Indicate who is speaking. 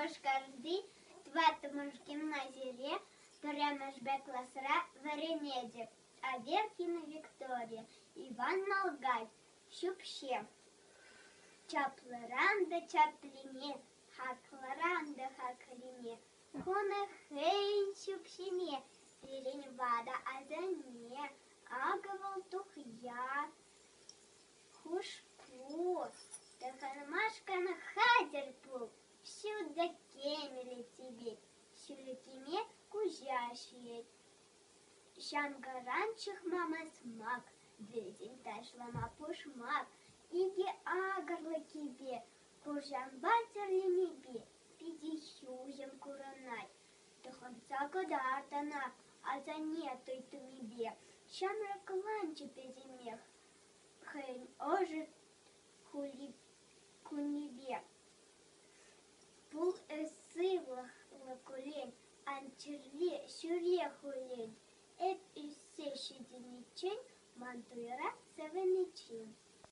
Speaker 1: Шупашкарти тӑваттӑмӗш гимназире пӗрремӗш Б класра вӗренетӗп. Аверкина Виктория, Иван Малгай, Ҫӳпҫе. Чаплӑран та чаплине, хаклӑран та хаклине хунӑ хӑйӗн ҫӳпҫине пирӗн ватӑ асанне. Акӑ вӑл тухья, хушпу, тӑхӑнмашкӑн хатӗр пул, ҫутӑ кӗмӗлӗ типет, ҫӳлӗккине куҫа ҫиет. Ҫамкаран чыхма масмак, вӗсен ташлама пушмак, икӗ акӑрлӑ кӗпе, курҫанпа тӗрленипе питӗ хӳхӗм курӑнать. Тӑхӑнса кӑтарт ӑна асанне туй тумӗпе, ҫамрӑкланчӗ пӗтӗмех хӑйӗн ӑшӑ кунӗпе. Пул эс сывлӑхлӑ куллен, ан чирле, ҫӳре хуллен. Эп ӳссе ҫитӗниччен ман туйра савӑниччен.